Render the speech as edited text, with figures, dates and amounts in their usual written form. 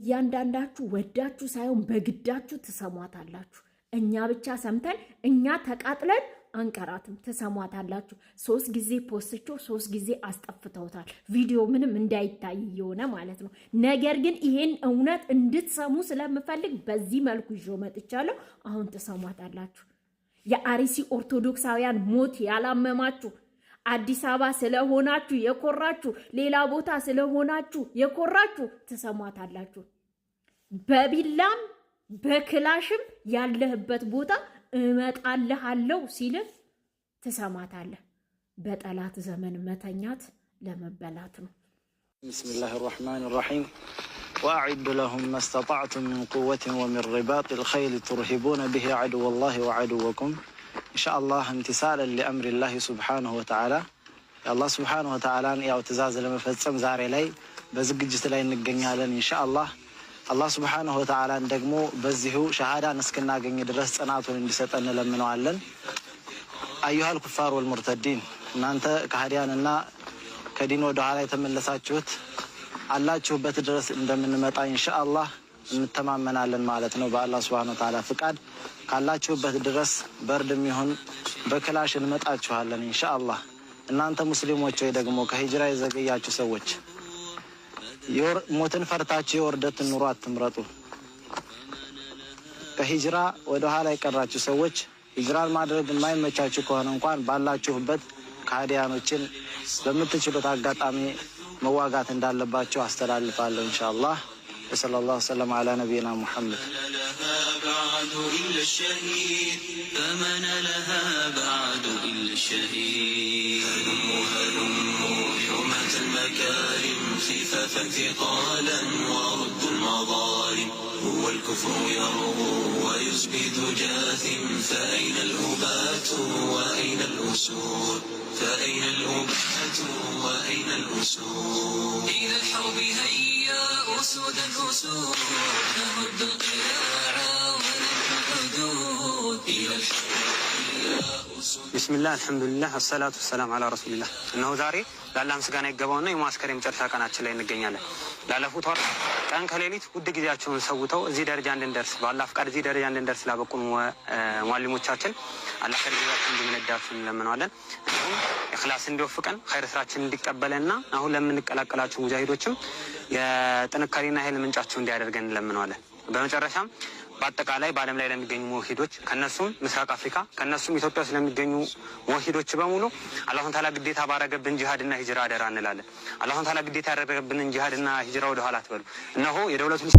እያንዳንዳችሁ ወዳችሁ ሳይሆን በግዳችሁ ትሰሟታላችሁ። እኛ ብቻ ሰምተን እኛ ተቃጥለን አንቀራትም። ትሰሟታላችሁ። 3 ጊዜ ፖስቸው 3 ጊዜ አስጠፍተውታል። ቪዲዮ ምንም እንዳይታይ እየሆነ ማለት ነው። ነገር ግን ይሄን እውነት እንድትሰሙ ስለምፈልግ በዚህ መልኩ ይዤ መጥቻለሁ። አሁን ትሰሟታላችሁ። የአርሲ ኦርቶዶክሳውያን ሞት ያላመማችሁ፣ አዲስ አበባ ስለሆናችሁ የኮራችሁ፣ ሌላ ቦታ ስለሆናችሁ የኮራችሁ ትሰሟታላችሁ። በቢላም በክላሽም ያለህበት ቦታ እመጣልሃለሁ ሲልህ ትሰማታለህ። በጠላት ዘመን መተኛት ለመበላት ነው። بسم الله الرحمن الرحيم وأعدوا لهم ما استطعتم من قوة ومن رباط الخيل ترهبون به عدو الله وعدوكم إن شاء الله امتثالا لأمر الله سبحانه وتعالى የአላህ ስብሓነሁ ወተዓላን ያው ትእዛዝ ለመፈጸም ዛሬ ላይ በዝግጅት ላይ እንገኛለን ኢንሻአላህ። አላህ ስብሓነሁ ወተዓላን ደግሞ በዚሁ ሸሃዳን እስክናገኝ ድረስ ጽናቱን እንዲሰጠን እንለምነዋለን። أيها الكفار والمرتدين፣ እናንተ ከሃዲያንና ከዲን ወደ ኋላ የተመለሳችሁት፣ አላችሁበት ድረስ እንደምንመጣ ኢንሻአላህ እንተማመናለን ማለት ነው። በአላህ ስብሓነሁ ወተዓላ ፍቃድ ካላችሁበት ድረስ በርድም ይሁን በክላሽ እንመጣችኋለን ኢንሻአላህ። እናንተ ሙስሊሞች ወይ ደግሞ ከሂጅራ የዘገያችሁ ሰዎች፣ ሞትን ፈርታችሁ የውርደትን ኑሮ አትምረጡ። ከሂጅራ ወደ ኋላ የቀራችሁ ሰዎች፣ ሂጅራን ማድረግ የማይመቻችሁ ከሆነ እንኳን ባላችሁበት ከሃዲያኖችን በምትችሉት አጋጣሚ መዋጋት እንዳለባቸው አስተላልፋለሁ ኢንሻአላህ። وصلى الله وسلم على نبينا محمد። بعد إلا الشهيد فما لها بعد إلا الشهيد. هلموا هلموا حماة المكارم، خفافا ثقالا وردوا المظالم. هو الكفر يرغو ويزبد جاثم، فأين الأبات وأين الأسود؟ فأين الأبات وأين الأسود؟ إلى الحرب هيا أسودا أسود، نهد القلاع ونبني الحدود. إلى الحرب هيا أسود. ቢስሚላህ፣ አልሐምዱሊላህ፣ አሰላቱ ወሰላም አላ ረሱሊላህ። እነሆ ዛሬ ለአላህ ምስጋና ይገባውና የሙዓስከር የመጨረሻ ቀናችን ላይ እንገኛለን። ላለፉት ወር ቀን ከሌሊት ውድ ጊዜያቸውን ሰውተው እዚህ ደረጃ እንድንደርስ፣ በአላህ ፍቃድ እዚህ ደረጃ እንድንደርስ ላበቁን ሙአሊሞቻችን አላህ ከር ጊዜያችን እንዲመነዳችሁ እንለምነዋለን። እንዲሁም ኢኽላስ እንዲወፍቀን፣ ኸይር ስራችን እንዲቀበለንና አሁን ለምንቀላቀላቸው ሙጃሂዶችም የጥንካሬና ኃይል ምንጫቸው እንዲያደርገን እንለምነዋለን። በመጨረሻም በአጠቃላይ በዓለም ላይ ለሚገኙ ሙወሂዶች፣ ከነሱም ምስራቅ አፍሪካ፣ ከነሱም ኢትዮጵያ ውስጥ ለሚገኙ ሙወሂዶች በሙሉ አላሁን ታላ ግዴታ ባረገብን ጂሃድና ሂጅራ አደራ እንላለን። አላሁን ታላ ግዴታ ያደረገብንን ጂሃድና ሂጅራ ወደ ኋላ አትበሉ። እነሆ የደውለቱን